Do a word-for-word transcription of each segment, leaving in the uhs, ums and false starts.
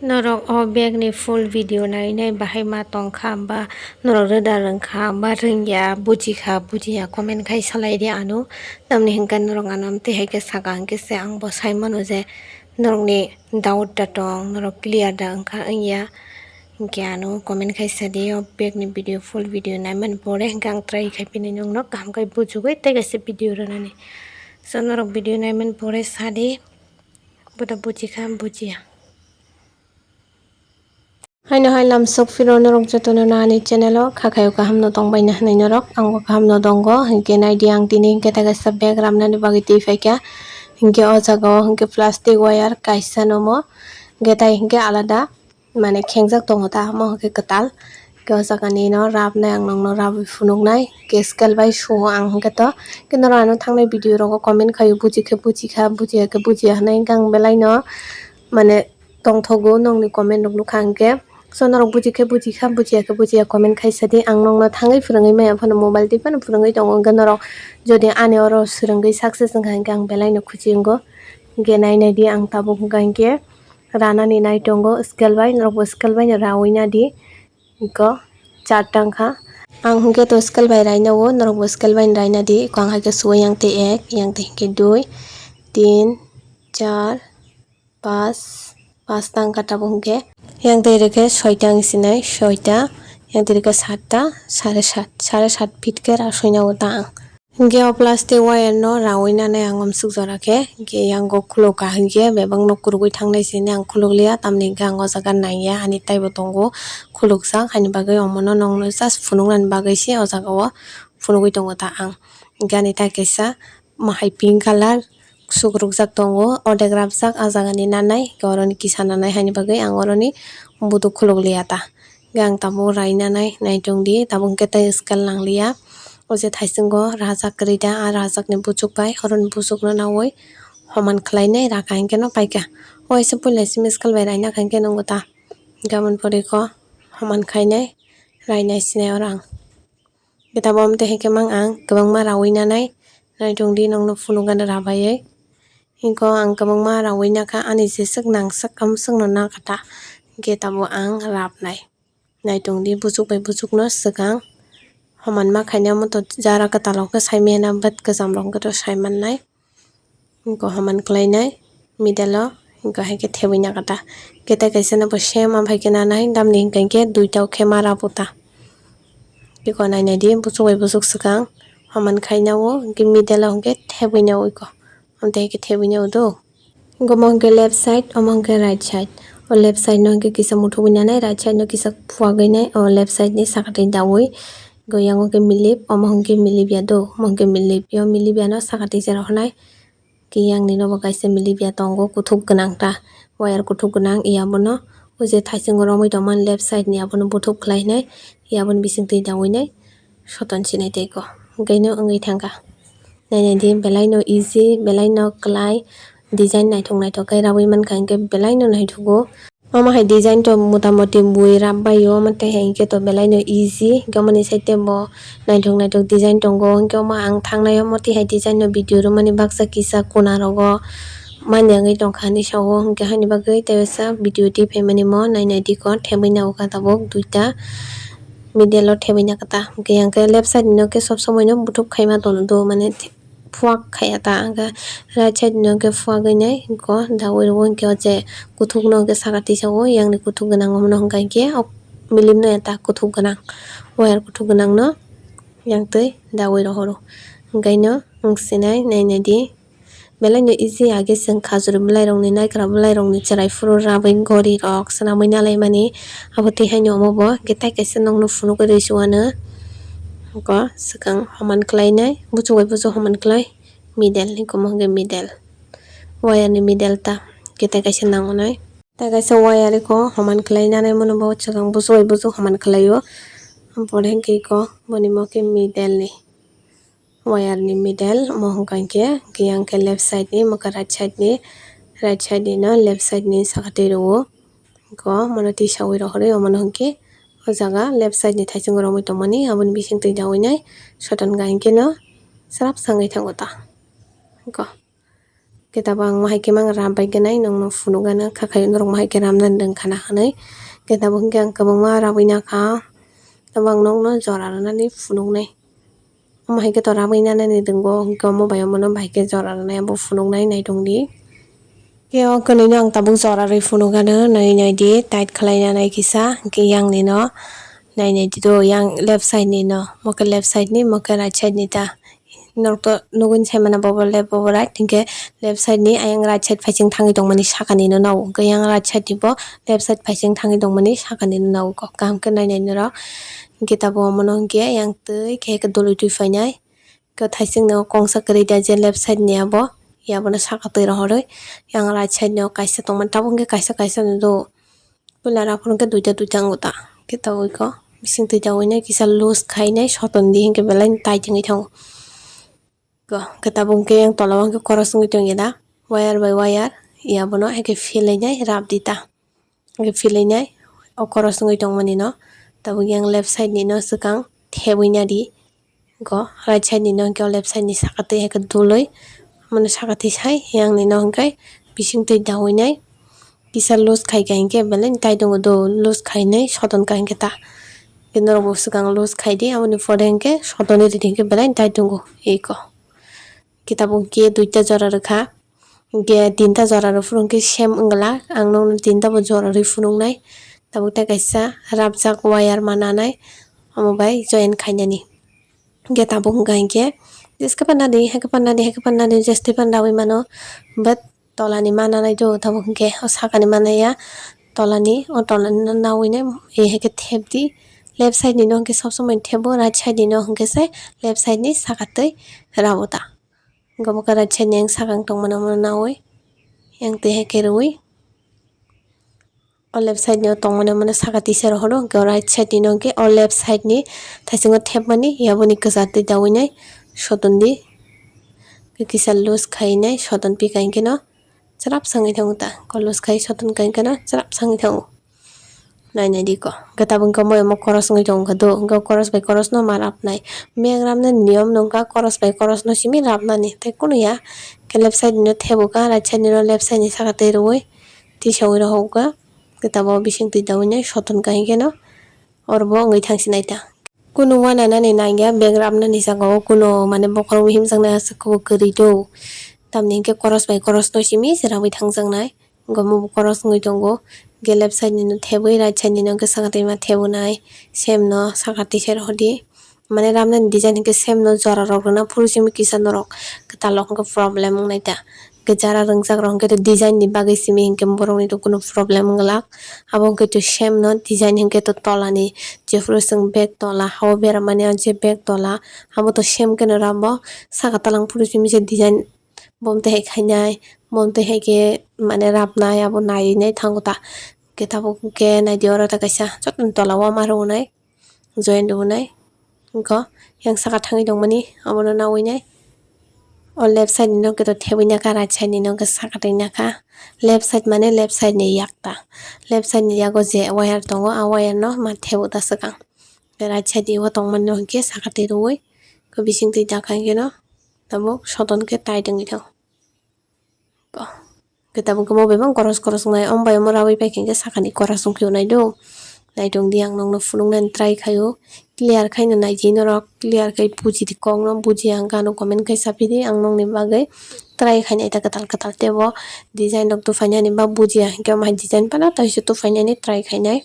Norok o bag ni full video nai nai bahai ma tong kha ba norok rwda rwng kha ba rwng ya buji kha buji ya comment khai salai di ano. Tamni hwnkhe norok ano amtwi hai khe saka hwnkhe se ang bo sai mano je norok ni doubt da tong, norok clear da wng kha wng ya. Hwnkhe ano comment khai sa di o bag ni video full video nai mani pore hwnkhe ang try khai pini nwng no kaham khai bujugwi tei kaisa video rwnani. So norok video nai mani pore sa di. Boda buji kha buji ya. Haino hai lamsok phiro norok jotono no ani channel o kha khayo kaham no tong bai na hinwi norok ang bo kaham no tongo hinkhe nai di ang tini hinkhe tei kaisa bag ramnani bagwi twi phaikha hinkhe o jaga o hinkhe plastic wire kaisa nomo hinkhe tai hinkhe alada mane khengjak tongo ta omo hinkhe kwtal hinkhe o jaga ni no rabnai ang nokno rabwi phunuknai hinkhe scale bai suo ang hinkhe to hinkhe norok ano thangnai video rogo comment khaio bujikhe bujikha bujiya khe bujiya hinwi hinkhe ang belai no mane tongthogo nokni comment rok nukha hinkhe. So norok bujikhe bujikha bujiya khe bujiya comment khaisa di ang nokno thangwi phwrwngwi maya phano mobile twi phano phwrwngwi tongo hinkhe norok jodi ani oro swrwngwi success wngkha hinkhe ang belai no khusi wngo hinkhe nai nai di ang tabuk wngkha hinkhe ranani nai tongo scale bai norok bo scale bai no rawi na di hinkhe charta wngkha ang hinkhe to scale bai raina o norok bo scale bai raina di hinkhe ang hai khe suwi yang tei ek yang tei hinkhe dui tin char pas, pas tang kha tabuk hinkhe. Yang twi rwkhe soita wng sinai, soita, yang twi rwkhe satta, sare sat, sare sat feet khe rak soina o ta ang. Hinkhe o plastic wire no rawi nanai ang amsuk jora khe, hinkhe yang o khuluk kha hinkhe bebak no kurugwi thangnai sini ang khuluk liya, tamni hinkhe ang o jaga naiya, ani taibo tongo khulukjak, haini bagwi omono nokno just phunuknani bagwi se o jaga o phunugwi tongo ta ang. Hinkhe ani tai kaisa, Omo hai pink colour sukrukjak tongo, ordek rapjak ah jagani nanai, hinkhe oroni kisa nanai haini bagwi ang oroni buduk khuluk liya ta. Hinkhe ang tabuk rai nanai, naitong di, tabuk hinkhe tei scale nang liya. O je thaisingo rajak kwrwi da, ah rajakni buchuk bai, oroni buchukno naui homan khlainai raka hinkhe no paikha. O waisa puila simi scale bai rainakha hinkhe nukgo ta. Hinkhe aboni pore kho homan khainai, rainai sinai oro ang. Khe tabuk omo twi hai khe mang ang kwbangma raui nanai, naitong di nokno phunukgano rabaiwi. Hinkhe ang kwbangma raui nakha, ani jeswk nangswk amswkno nakha ta, hinkhe tabuk ang rabnai. Naitong di buchuk bai buchukno swkang homan ma khainai, omo to jara kwtal rok khe sai manya, bet kwcham rok khe to sai mannai. Hinkhe homan khlainai middle o, hinkhe hai khe thebwi nakha ta. Hinkhe tei kaisa no bo same amphai khe nanai, damni hinkhe hinkhe duita o khe mara bo ta. Eko nainai di, buchuk bai buchuk swkang homan khaina o, hinkhe middle o hinkhe thebwi na o eko. Amtwi hai khe thebwi na o do. Hinkhe omo hinkhe left side, omo hinkhe right side. O left side no hinkhe kisa muthubwi nanai, right side no kisa phuagwi nai, o left side ni sakatwi daui. Hinkhe yang o khe milip, omo hinkhe milip ya do, omo hinkhe milip ya, o milip ya no sakatwi se rohornai. Khe yang ni nobo kaisa milip ya tongo, kuthuk gwnang ta, wire kuthuk gwnang, ya bono o je thaichung romwi tongmani left side ni abono buthuk khlai nai, ya boni bising twi daui nai soton sinai tei ko, hinkhe no wngwi thangkha. Nainai di, belai no easy, belai no klai, design naithok naithok khe raui mankha, hinkhe belai no naithogo. Omo hai design to motamoti bui rap bai o, omo tei hai hinkhe to belai no easy, hinkhe omo ni side tei bo naithok naithok design tongo, hinkhe omo ang thangnai omo twi hai design no video rwmani baksa kisa kona rogo manya wngwi tongkha hinwi sao, hinkhe haini bagwi tei waisa video twi phaimani mo nainai di ko, thebwi na o kha tabuk duita middle o thebwi na kha ta, hinkhe yang khe left side no khe sob somoi no buthuk khaima tono do mane. Phuak khaya ta, hinkhe right side no hinkhe phuagwi nai, hinkhe daui rwo, hinkhe o je kuthuk no hinkhe saka tisa o, yang ni kuthuk gwnang omo no hinkha hinkhe o milim no ya ta kuthuk gwnang, wire kuthuk gwnang no yang twi daui rohoro, hinkhe no wng sinai nainai di. Belai no easy, age chwng khajur bwlai rok ni, naikra bwlai rok ni chwrai phuru rabwi gori rok swnamwi nalai mani, abo twi haino omo bo hinkhe tai kaisa nokno phunugwi rwi su ano. Eko swkang homan khlai nai, buchuk bai buchuk homan khlai, middle ni omo hinkhe middle, wire ni middle ta, khe tai kaisa nango nai. Tai kaisa wire eko homan khlai nanai mano bo swkang buchuk bai buchuk homan khlai o. Ampore hinkhe eko boni mo khe middle ni, wire ni middle omo hinkha hinkhe, hinkhe yang khe left side ni, omo khe right side ni, right side ni no left side ni saka twi rwo. Eko mono twi sawi rohorwi omono hinkhe o jaga left side ni thaichung romwi tongmani aboni bising twi daui nai soton ga hinkhe no srap sangwi thango ta. Eko Khe tabuk ang mohai khe mang ram bai khe nai nokno phunukgana, khakhai norok mohai khe ramnani rwngkhana hwnwi. Khe tabuk hwnkhe ang kwbangma rabwi nakha, tabuk ang nokno jora rwnani phunuknai. Omo hai khe to rabwi nanani rwngo, hwnkhe omo bai omono bahai khe jora rwnai abo phunuknai naitongdi. Khe o kwnwino ang tabuk jora rwi phunukgana, nai naidi, tight khlaina nai kisa, hwnkhe yangnino nai naidi do, yang left side nino, mokhe left side ni, mokhe right side ni ta. Norok to nugwi saimano bobo left bobo right, hinkhe left side ni ayang right side phaising thangwi tongmani sakani no nao, hinkhe yang right side ni bo left side phaising thangwi tongmani sakani no nao kok kaham khe nainai norok. Hinkhe tabuk omono hinkhe yang twi khe khe dului twi phainai. Khe thaising no kongsa kwrwi da je left side ni abo, yabono saka twi rohorwi yang right side ni o kaisa tongmani, tabuk hinkhe kaisa kaisa no do. Puila raphuru khe duita duita wngo ta. Khe tabuk iko bising twi daui nai kisa loose khai nai soton di hinkhe belai tight wngwi thango. Ko khe tabuk hinkhe yang tola o hinkhe koros wngwi tongya da. Wire bai wire yabono hinkhe philwi nai rap di ta. Hinkhe philwi nai o koros wngwi tongmani no. Tabuk yang left side ni no swkang thebwi na di. Go right side ni no hinkhe o left side ni saka twi hai khe dului, mano saka twi sai yang ni no hinkhe bising twi daui nai kisa loose khai kha hinkhe belai tight tongo do, loose khai nai soton kha hinkhe ta. Hinkhe norok bo swkang loose khai di, aboni pore hinkhe soton ri di hinkhe belai tight tongo eko. Khe tabuk hinkhe duita jora rwkha. Hinkhe tinta jora rw phuru hinkhe same wngla, ang nokno tinta bo jora rwi phunuknai. Tabuk tei kaisa rabjak wire ma nanai, omo bai join khainani. Hinkhe tabuk wngkha hinkhe, jeskhe panda di, haikhe panda di, haikhe panda di, jeste panda wi mano. But tolani ma nanai do, tabuk hinkhe o sakani ma naiya, tolani, o tolani no nawi nai, e haikhe thep di. Left side ni no hinkhe sob somoi thebo, right side ni no hinkhe se left side ni saka twi rabo ta. Hinkhe omo khe right side ni ang sakang tongmani omono nawi, yang twi hai khe rwui. O left side ni o tongmani omono saka tisa rohoro, hinkhe o right side ni no hinkhe o left side ni thaisingo thepmani yaboni kwchar twi daui nai soton di. Kisa loose khai nai soton pika hinkhe no chwrap sangwi thango ta. Ko loose khai soton kha hinkhe no chwrap sangwi thango. Nai nai di ko. Hinkhe tabuk hinkhe omo koros wngwi tong kha do. Hinkhe koros bai koros no ma rapnai. Bag rapnani niyom no wngkha koros bai koros no simi rapnani. Tei kunu ya. Hinkhe left side ni no thebo kha, right side ni no left side ni saka twi rwui. Twi sawi rohok kha. Hinkhe tabuk bising twi daui nai soton kha hinkhe no. Oro bo wngwi thang sinai ta. Kunu uananani nangya bag rapnani saka o kunu mane bokhorok himjaknai aswk khe bo kwrwi do. Tamni hinkhe koros bai koros no simi se rapwi thangjaknai. Hinkhe omo bo koros wngwi tongo. Hinkhe left side ni no thebwi, right side ni no hinkhe saka twi ma thebunai. Same no saka twi se rohordi. Mane ramnani design hinkhe same no jora rok rwna phuru simi kisa norok kwtal rok hinkhe problem wngnai ta. Hinkhe jara rwngjak rok hinkhe to design ni bagwi simi hinkhe borok ni to kunu problem wngla. Abo hinkhe to same no design hinkhe to tola ni jephuru chwng bag tola, ha o beramani o je bag tola, abo to same khe no ramo. Saka talang phuru simi se design. Bo twi hai khainai, bo twi hai khe mane rapnai, abo naiwi nai thango ta. Khe tabuk khe nai di oro ta kaisa joto ni tola o ma rwnai, join rwnai. Wngkha yang saka thangwi tongmani, abono nawi nai. O left side ni no khe to thebwi nakha, right side ni no khe saka twi nakha. Left side mane left side ni yak ta. Left side ni yago je wire tongo, a wire no ma thebo ta swkang. Right side ni o tongmani no hinkhe saka twi rwui, khe bising twi dakha hinkhe no. Tabuk soton khe tight wngwi thango. Ko. Khe tabuk khe mo bebak koros koros wngnai, om bai omo rawi pai khe sakani koros wngkhe wnai do. Naitong di ang nokno phunuknani try khaio. Clear khaino naidi norok, clear khai buji di kokno, buji ang gano comment khai saphi di, ang nokni bagwi try khainai ta kwtal kwtal teibo design rok tufai nani ba bujiya hinkhe omo hai design phano taisa tufai nani try khainai.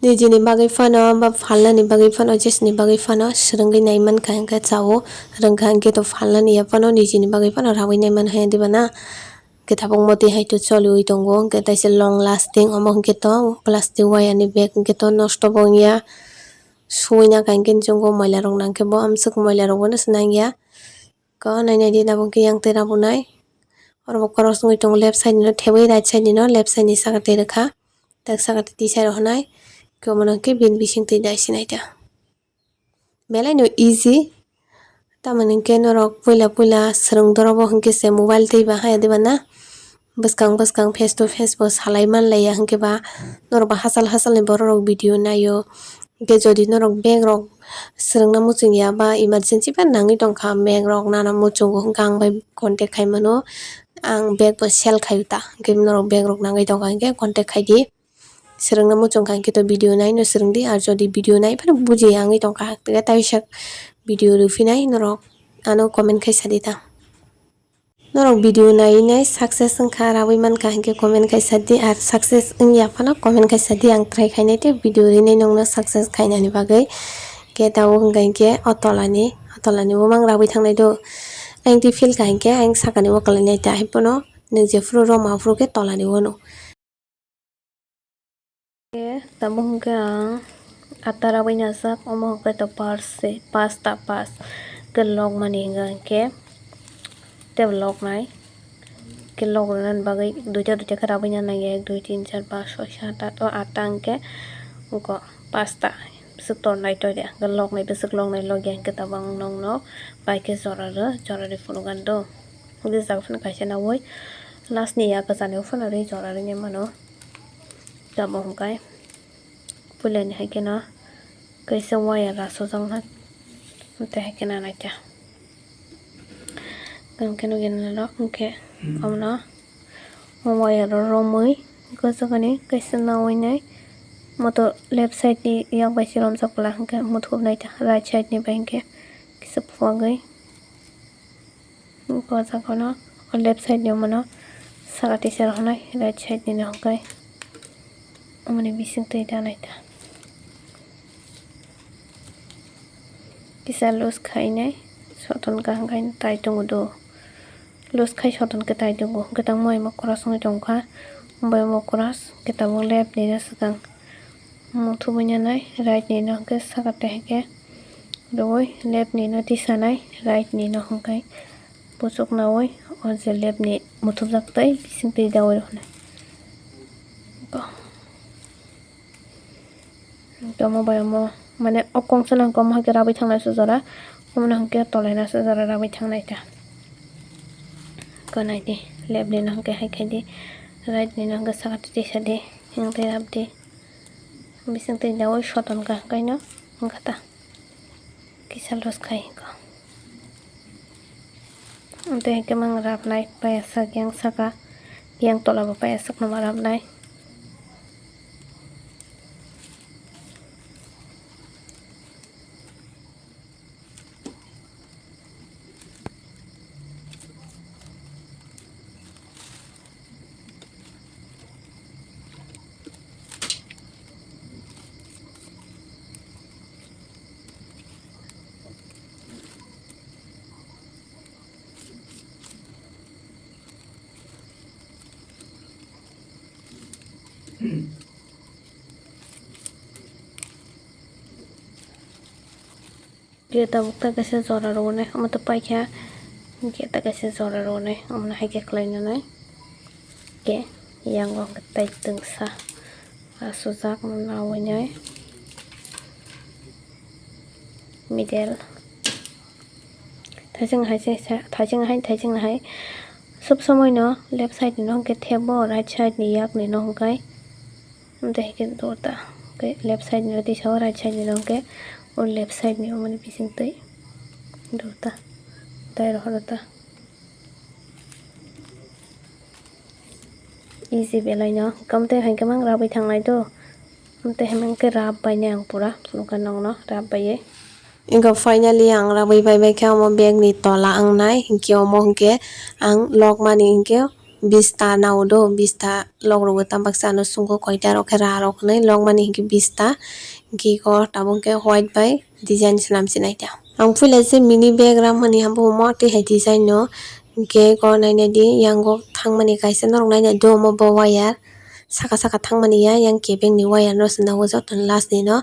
Nijini bagwi phano ba phalnani bagwi phano, jesni bagwi phano swrwngwi nai mankha, hinkhe chao rwngkha, hinkhe to phalnani ya phano nijini bagwi phano rawi nai man haya diba na? Hinkhe tabuk motwi hai to choliwi tongo, hinkhe taisa long lasting, omo hinkhe to plastic wire ni bag hinkhe to nosto bo wngya. Suina kha hinkhe chwngbo moila rok nangkhe bo amswk moila rok bono se nangya. Ko nai nai di tabuk hinkhe yang twi rabunai. Oro bo koros wngwi tongo left side ni no thebwi right side ni no, left side ni saka twi rwkha. Tak saka twi tisa rohornai. Khe omono khe bini bising twi dai sinai ta. Belai no easy. Tamoni hinkhe norok puila puila swrwng doro bo hinkhe se mobile twi ba haya diba na? Bwskang bwskang face to face bo salai man laiya hinkhe ba norok bo hachal hachal ni borok rok video naio. Hwnkhe jodi norok bag rok swrwngna muchung ya ba emergency ba nangwi tongkha, bag rok nana muchungo hwnkhe ang bai contact khai mano, ang bag bo sell khai ta, hwnkhe norok bag rok nangwi tongkha hwnkhe contact khai di. Swrwngna muchung kha hwnkhe to video nai no swrwng di, ar jodi video nai phano buji ya wngwi tongkha hwnkhe taisa video rwphinai norok ano comment khai sadi ta. Norok video nai nai success wngkha, rabwi mankha hwnkhe comment kaisa di, ar success wngya phano comment kaisa di, ang try khainai tei video rinai nongno success khainani bagwi. Khe tabuk hwnkha hinkhe o tolani, o tolani bumang rabwi thangnai do. Ang tei feel kha hinkhe ang sakani o kwlainai ta, hai phano nwng jephuru rwma aphuru khe tolani o no. Khe tabuk hwnkhe ang atta rabwi najak, omo hwnkhe to pars se, pasta pas khe lokmani hwnkha hinkhe tei bo loknai. Khe lok rwnani bagwi duita duita khe rabwi nanai, ek, dui, tin, char, pas, soi, sat, at, o atta hwnkhe oko pasta bwswk tornai toide, hwnkhe loknai bwswk loknai logya hwnkhe tabuk ang nokno bai khe jora rw, jora rw phunukgani do. Hwnkhe jaga phano kaisa naui last ni ya kwchani phano rw jora rwni mano. Tabuk hwnkhe puilani hai kheno kaisa wire rasojaknai, tei hai kheno naikha. Tamo khe nukya norok hwnkhe omono o wire o romwi gojagani kaisa naui nai moto left side ni yak bai se romjak pla hwnkhe muthubnai ta, right side ni bai hwnkhe kisa phuagwi. O jaga no o left side ni omono saka teisa rohornai, right side ni no hwnkhe omoni bising twi da naita. Kisa loose khainai soton kaham khai tai tongo do. Loose khai soton khe tai tongo, hwnkhe tamo imo cross wngwi tongkha, bai imo cross khe tabuk left ni no swkang. Muthubwi nanai right ni no hwnkhe saka tei hwnkhe rwui left ni no tisanai right ni no hwnkhe puchuk naui o je left ni muthubjak tei bising twi daui rwkhnai. Tamo bai omo mane o kongsa no hwnkhe omo hai khe rabwi thangnai se jora, omo no hwnkhe tolai na se jora rabwi thangnai ta. Ko nai di left ni no hwnkhe hai khai di, right ni no hwnkhe saka twi tisa di, hwnkhe rab di. Bising twi daui soton ka hwnkhe no wngkha ta. Kisa loose khai ko. Tei hwnkhe mang rabnai paiyasak yang saka, yang tola bo paiyasak no ma rabnai. Khe tabuk ta kaisa jora rwnai, omo to paikha, khe ta kaisa jora rwnai, omo no hai khe khlai nanai. Khe yang o tai twngsa aswk jak naui nai middle. Thaising hai, thaising hai, thaising hai. Sob somoi no left side ni no hwnkhe thebo, right side ni yak ni no hwnkhe. Tei hwnkhe dorta. Hwnkhe left side ni no tisa o, right side ni no hwnkhe o left side ni omoni bising twi dorta. Tai rohor ta. Easy belai no. Kamtwi hai khe mang rabwi thangnai do. Amtwi hai mang khe rab bai nai ang pura. Phunukha nokno rab bai ye. Wngkha finally ang rabwi bai bai khe omo bag ni tola wngnai. Hinkhe omo hinkhe ang lokmani hinkhe bista nao do. Bista lok rwgo tam baksa ano sungkho koita rok khe ra rok hinwi lokmani hinkhe bista. Hinkhe iko tabuk khe white bai design swnam se naita. Ang puila je mini bag ram hwnwi hambo omo twi hai design no. Hinkhe eko nainai di, yango thangmani kaisa norok nainai di, omo bo wire saka saka thangmani ya, yang kebengni wire no se nogo joto last ni no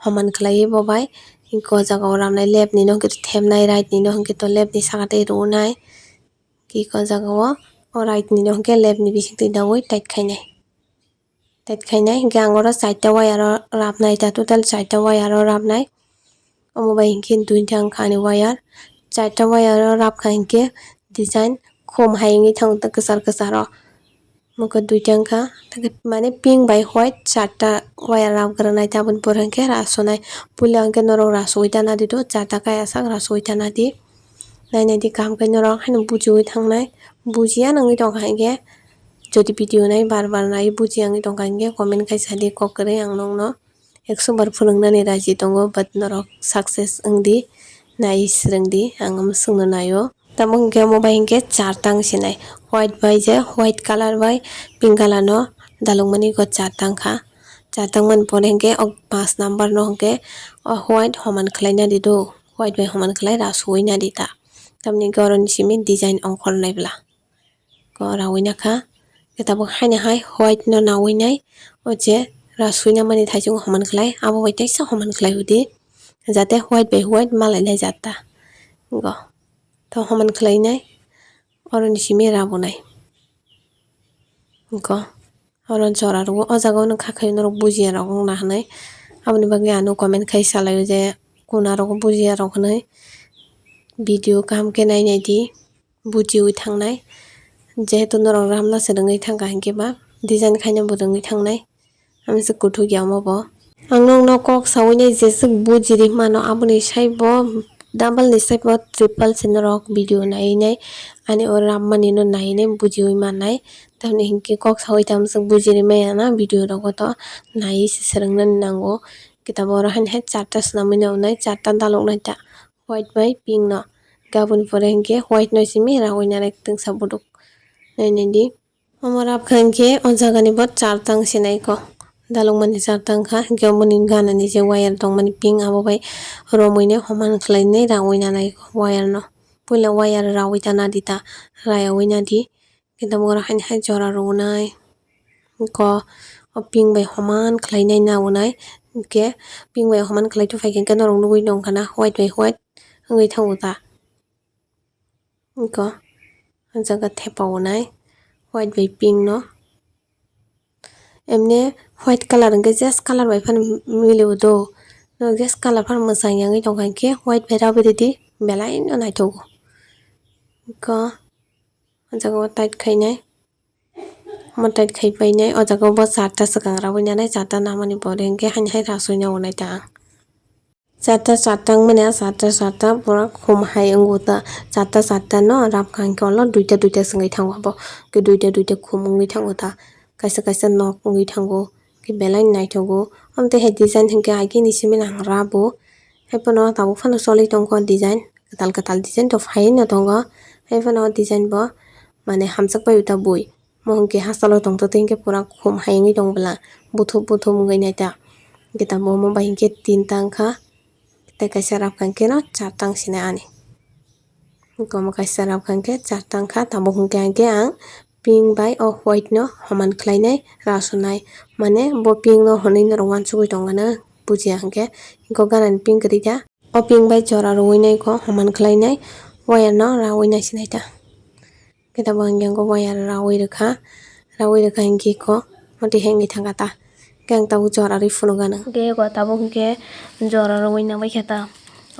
homan khlaiwi bo bai. Hinkhe o jaga o ramnai left ni no hinkhe thepnai, right ni no hinkhe to left ni saka tei rwnai. Hinkhe o jaga o, o right ni no hinkhe left ni bising twi daui tight khainai. Tight khainai, hinkhe ang oro charta wire o rabnai, ta total charta wire o rabnai. Omo bai hinkhe duita wngkha ani wire. Charta wire o rabkha hinkhe design khum hai wngwi thango kwchar kwchar o. Mokhe duita wngkha, mane pink bai white charta wire rab granai, taboni pore hwnkhe rasonai. Puila hwnkhe norok rasoi tana di do, charta kaya sak rasoi tana di. Nainai di kaham khe norok haino bujiui thangnai. Bujiya nangwi tongkha hinkhe, jodi video nai bar bar nai bujiya wngwi tongkha hinkhe comment khai sadi kok kwrwi ang nokno. Ekso bar phunuknani raji tongo, but norok success wngdi, nai swrwngdi, ang omo swngno naio. Tamo hwnkhe omo bai hwnkhe chartang sinai, white bai je, white colour bai pink colour no dalukmani go chartang kha. Chartang mani pore hwnkhe o panch number no hwnkhe o white homan khlaina di do, white bai homan khlai rasui nadi ta. Tamni hwnkhe oroni simi design ongkhornai bwla. Ko rawina kha. Khe tabuk haino hai white no nawinai, o je rasui namani thaichung homan khlai, abo bai teisa homan khlai hudi, jate white bai white malai lai jat ta. Go. To homan khlainai, oroni simi rabunai. Go. Oro jora rwo, o jaga o nung kha khai norok bujiya rok wng na hinui. Aboni bagwi ano comment khai salaio je kuna rogo bujiya rok hinui. Video kaham khe nainai di. Bujiui thangnai, jehetu norok ramna se rwngwi thangkha hinkhe ba design khaina bo rwngwi thangnai, amse kuthuk ya omo bo. Ang nokno kok saui nai jeswk bujiri mano, aboni saibo double ni saibo triple se norok video naiwi nai, ani o rammani no naiwi nai bujiui mannai, tamni hinkhe kok saui tamswk bujiri maya na video rogo to naiwi se swrwng nani nango, kitabo oro haino hai charta swnamwi nai, charta dalok nai ta. White bai pink no. Gabon pore hinkhe white no simi rawui nanai twngsa buduk. Nainai di. Omo rab kha hinkhe o jaga ni bo chartang sinai ko. Dalukmani chartang kha hinkhe omoni gana ni je wire tongmani pink abo bai romwi nai homan khlai nai rawui nanai ko wire no. Puila wire rawui ta nadi ta. Rayawui nadi. Khe tabuk oro haino hai jora rwunai. Ko o pink bai homan khlainai nawunai. Hinkhe pink bai homan khlai tongphai khe norok nugui tongkha na white bai white wngwi thango ta. Ko o jaga thepa wunai white bai pink no. Emne white colour hinkhe just colour bai phano miligo do. No just colour phano mwchang yangwi tongkha hinkhe white bai rw ridi belai no naithogo. Ko o jaga o tight khainai. Omo tight khai painai, o jaga o bo charta swkang rabui nanai, charta namani pore hinkhe haino hai rasui na unai ta ang. Charta charta wngmani a charta charta pura khum hai wngo ta, charta charta no rab kha hinkhe olo duita duita swngwi thango abo, khe duita duita khum wngwi thango ta, kaisa kaisa nok wngwi thango, khe belai naithogo. Omo tei hai design hinkhe agini simi nang rabo, hai phano tabuk phano choli tongkho design, kwtal kwtal design to phaiwi no tongo, hai phano o design bo mane hamjak bai ta bui. Mo hinkhe hasteo tongthoto hinkhe pura khum hai wngwi tong bwla, buthum buthum wngwi naita. Hinkhe tabuk omo bai hinkhe tinta wngkha, tei kaisa rab kha hinkhe no charta wng sinai ani. Hinkhe omo kaisa rab kha hinkhe charta wngkha, tabuk hinkhe hinkhe ang pink bai o white no homan khlainai rasonai. Mane bo pink no hwnwi norok uansugwi tongmano bujiya hinkhe, hinkhe o ganani pink kwrwi ta. O pink bai jora rwui nai kho homan khlainai, wire no rawui nai sinai ta. Khe tabuk ang yang wire rawui rwkha, rawui rwkha hinkhe kho motwi hengwi thangkha ta. Khe ang tabuk jora rwi phunukgano. Khe eko tabuk hinkhe jora rwui nangbai khe ta.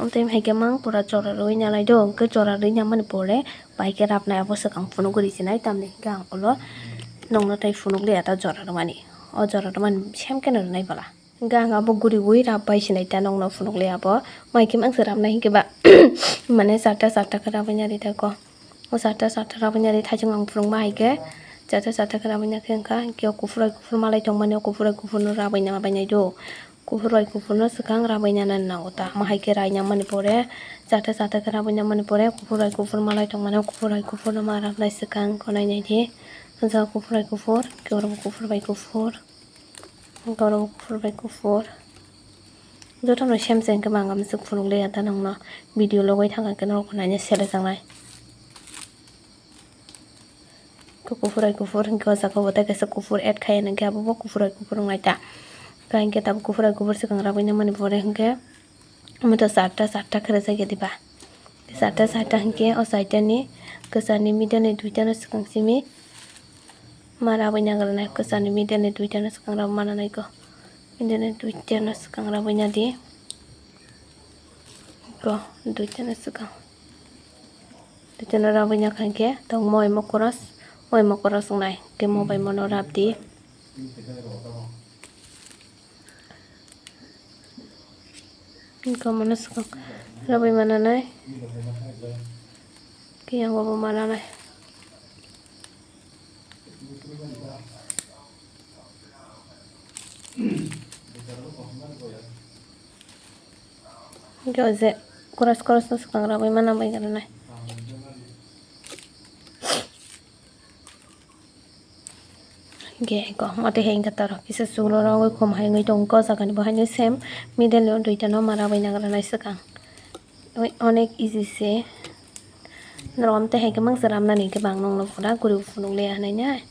Amtwi hai khe mang pura jora rwui nanai do, hinkhe jora rwi nangmani pore bai khe rabnai abo swkang phunugwi rwsinai, tamni hinkhe ang ulo nokno tai phunukliya ta jora rwmani. O jora rwmani sem kheno rwnai bwla. Hinkhe ang abo guriui rab bai sinai ta nokno phunukliya abo. Mai khe mangsa rabnai hinkhe ba mane charta charta khe rabui nari ta kho. O charta charta rabui nari thaichung ang phunukma hai khe charta charta khe rabui nakhe wngkha. Hinkhe o kuphur bai kuphur malai tongmani o kuphur bai kuphur no rabui na bai nai do. Kuphur bai kuphur no swkang rabui nana nango ta. Omo hai khe rai nangmani pore charta charta khe rabui nangmani pore kuphur bai kuphur malai tongmani o kuphur bai kuphur no ma rabnai swkang kho nainai di. O jaga kuphur bai kuphur, hinkhe oro bo kuphur bai kuphur. Borok kuphur bai kuphur. Jotono same se hinkhe bo ang amo se phunukliya ta nokno. Video logwi thangkha hinkhe norokno naina selejaknai. Kuphur bai kuphur hinkhe o jaga bo tei kaisa kuphur add khai hinkhe abo bo kuphur bai kuphur wngnai ta. Hinkhe tabuk kuphur bai kuphur swkang rabui nangmani pore hinkhe omo to charta charta khe rwjakya diba. Charta charta hinkhe o charta ni kwchar ni middle ni duita no swkang simi. Ma rabui nagrwnai kwchar ni middle ni duita no swkang rab mana nai kho. Middle ni duita no swkang rabui nadi. Kho duita no swkang. Duita no rabui nakha hinkhe tongmo imo cross Oi mokoro sungnai, ke mo bai mono rap di. Ko mono swkang rabwi mananai. Ke yang bo mananai. Hingke o je koros koros no swkang ragwi mana bai rwnai. Hingke ko mote hingke toro kisa chulo rogwi khum hai wngwi tongo, o jaga ni bo haino same middle o duita no ma ragwi nang rwnai swkang. Oi, onek easy se. Norok amtwi hai kwbangsa ramnani hwnkhe bang nokno pura guri phunuk le ya hinui nai.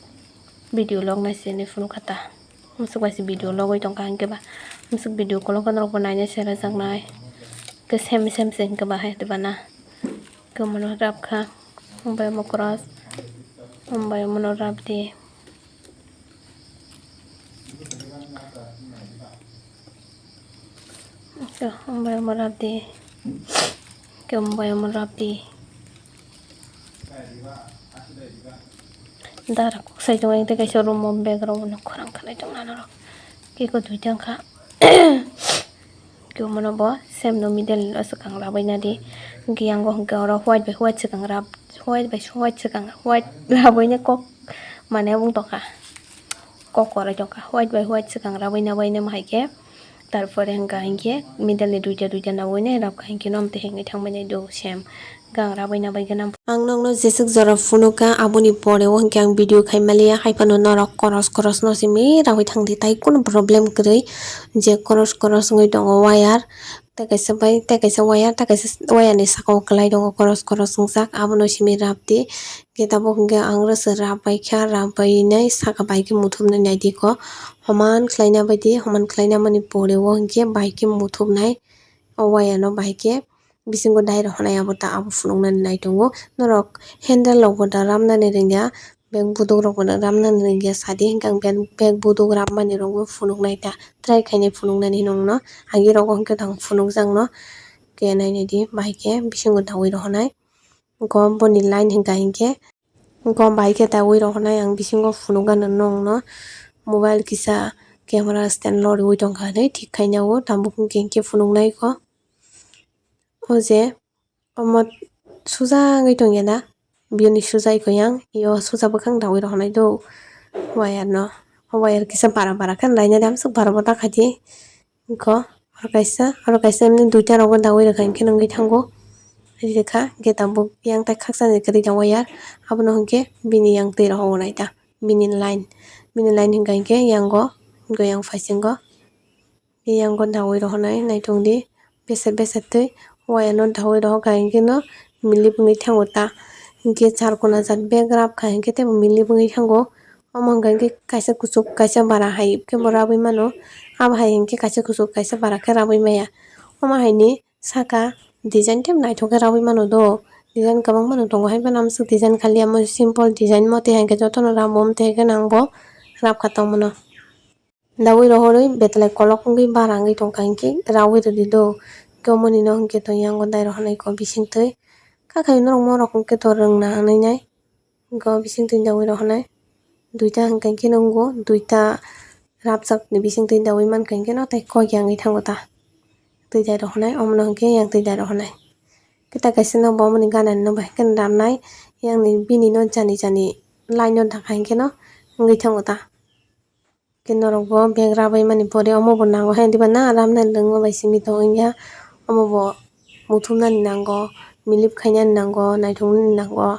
Video log nai se hinui phunuk kha ta. Mwswk bai se video logwi tong kha hinkhe ba. Mwswk video kolok khe norok bo nainai se rwjaknai. Khe sem sem se hinkhe ba hai tei ba na. Khe omono rap kha. Hambai omo cross. Hambai omono rap di. Hambai omo rap di. Hambai omo rap di. Dara kok sai tongo, tei kaisa room o bag rok no khorang khanai tong nana rok. Kiko duita wngkha. Khe omono bo same no middle o swkang rabai nadi. Hwnkhe yango hwnkhe oro white bai white swkang rab, white bai white swkang, white rabai ni kok mane wng tongkha. Kok kwrwi tongkha. White bai white swkang rabai nabai namo hai khe. Tarpore hwnkha hinkhe middle ni duita duita nabai nai rab kha hinkhe no amtwi hengwi thangbai nai do same. Gang rabai nabai gana. Ang nokno jeswk jora phunukha, aboni pore o hwnkhe ang video khai maliya, hai phano norok koros koros no simi rawi thangdi, tai kunu problem kwrwi, je koros koros wngwi tongo wire, tei kaisa bai, tei kaisa wire, tei kaisa wire ni saka o kwlai tongo koros koros wngjak, abono simi rabdi, khe tabuk hwnkhe ang rwsa rab bai kha, rab bai nai saka bai khe muthupnai naidi kho, homan khlaina baidi, homan khlaina mani pore o hwnkhe bai khe muthupnai, o wire no bai khe. Bisingo dai rok honai abo ta abo phunuknani nai tongo. Norok handle rok bo da ramnani rwngya, bag buduk rok bo da ramnani rwngya sadi hinkhe ang bag buduk rammani rok bo phunuknai ta. Try khainai phunuknani hinwi nokno agi rogo hinkhe tong phunukjakno. Khe nainai di bahai khe bisingo dawi rok honai. Gom boni line hinkha hinkhe. Gom bahai khe dawi rok honai ang bisingo phunukgana nokno. Mobile kisa camera stand loriwi tongkha hinwi thik khaina o. Tabuk hinkhe hinkhe phunuknai kho. O je omo suja wngwi tongya na, biyoni suja iko yang, iyo suja bwkhang dawi rok honai do wire no, o wire kisa bara bara khe laina de amsuk bara bo ta khaidi, iko oro kaisa, oro kaisa emni duita rogo dawi rwkha hinkhe nungwi thango, rikha hwnkhe tabuk yang tai khaksa ni kwrwi da wire, abono hinkhe bini yang twi rohor nai ta, bini line, bini line hinkha hinkhe yango, hinkhe yang phaisingo. Yango dawi rohonai naitong di, bese bese twi waya no dawi rohor ka hinkhe no milip wngwi thango ta, hinkhe charkona jat bag rap kha hinkhe teibo milip wngwi thango, omo hwnka hinkhe kaisa kuchuk kaisa bara hai khe bo rabwi mano, abo hai hinkhe kaisa kuchuk kaisa bara khe rabwi maya, omo hai ni saka design teibo naithok khe rabwi mano do, design kwbangma no tongo hai phano amswk design khaliya simple design mote hinkhe jotono ramo mote hinkhe nang bo rap kha tongmano. Dawi rohorwi betlai kolok wngwi bara wngwi tongkha hinkhe rawi rwdi do. Hinkhe omonino hinkhe to yango dai rohornai kho bisingtwi. Kakhai norok morok hinkhe to rwngna hinwi nai. Hinkhe o bisingtwi dawi rohornai. Duita hinkhe hinkhe nungo, duita rapjak ni bisingtwi dawi mankha hinkhe no tei kok ya wngwi thango ta. Twi dai rohornai, omono hinkhe yang twi dai rohornai. Khe ta kaisa no bo omoni gana no bai khe ramnai. Yang ni bini no jani jani line no dakha hinkhe no wngwi thango ta. Khe norok bo bag rabai mani pore omo bo nango hai diba na ramnani rwngma bai simi tong wngya omo bo muthumnani nango milip khainani nango naithoknani nango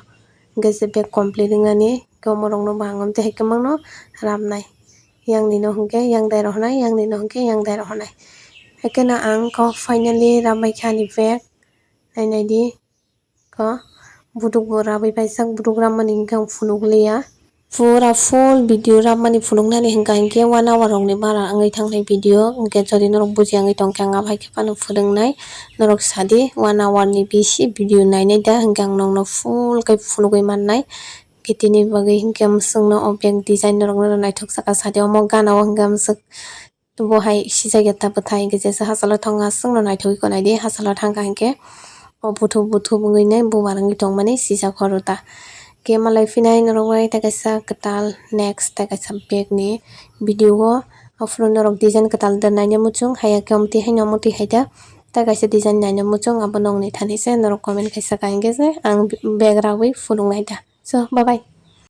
hwnkhe se bag complete wngnani khe omo rokno bo ang amtwi hai kwbangno ramnai yang ni no hwnkhe yang dai rohornai yang ni no hwnkhe yang dai rohornai haikhe no ang kok finally rambai kha ani bag nainai di. Kho buduk bo rabwi paijak, buduk rammani hinkhe ang phunuk liya. Pura full video rammani phunuknani hinkha hinkhe one hour rokni bara wngwi thangnai video, hinkhe jodi norok bujiya wngwi tongkhe ang abo hai khe phano phwrwngnai. Norok sadi one hour ni bisi video nainai da hinkhe ang nokno full khe phunugwi mannai. Hinkhe tini bagwi hinkhe mwswkno o bag design norokno naithok saka sadi omo gana o hinkhe mwswk. Bo hai sijak ya ta bwthai, hinkhe jesa hachalo thangkha, aswkno naithogwi khwnai di, hachalo thangkha hinkhe o buthub buthub wngwi nai bubar wngwi tongmani sijak horo ta. Khe malai phinai norok bai tei kaisa kwtal next tei kaisa bag ni video o. Aphuru norok design kwtal da naina muchung, haya khe omtwi haino omtwi hai da, tei kaisa design naina muchung, abo nokni thani se norok comment kaisa ka hingke se ang bag rawi phunuk nai da. So, bye bye.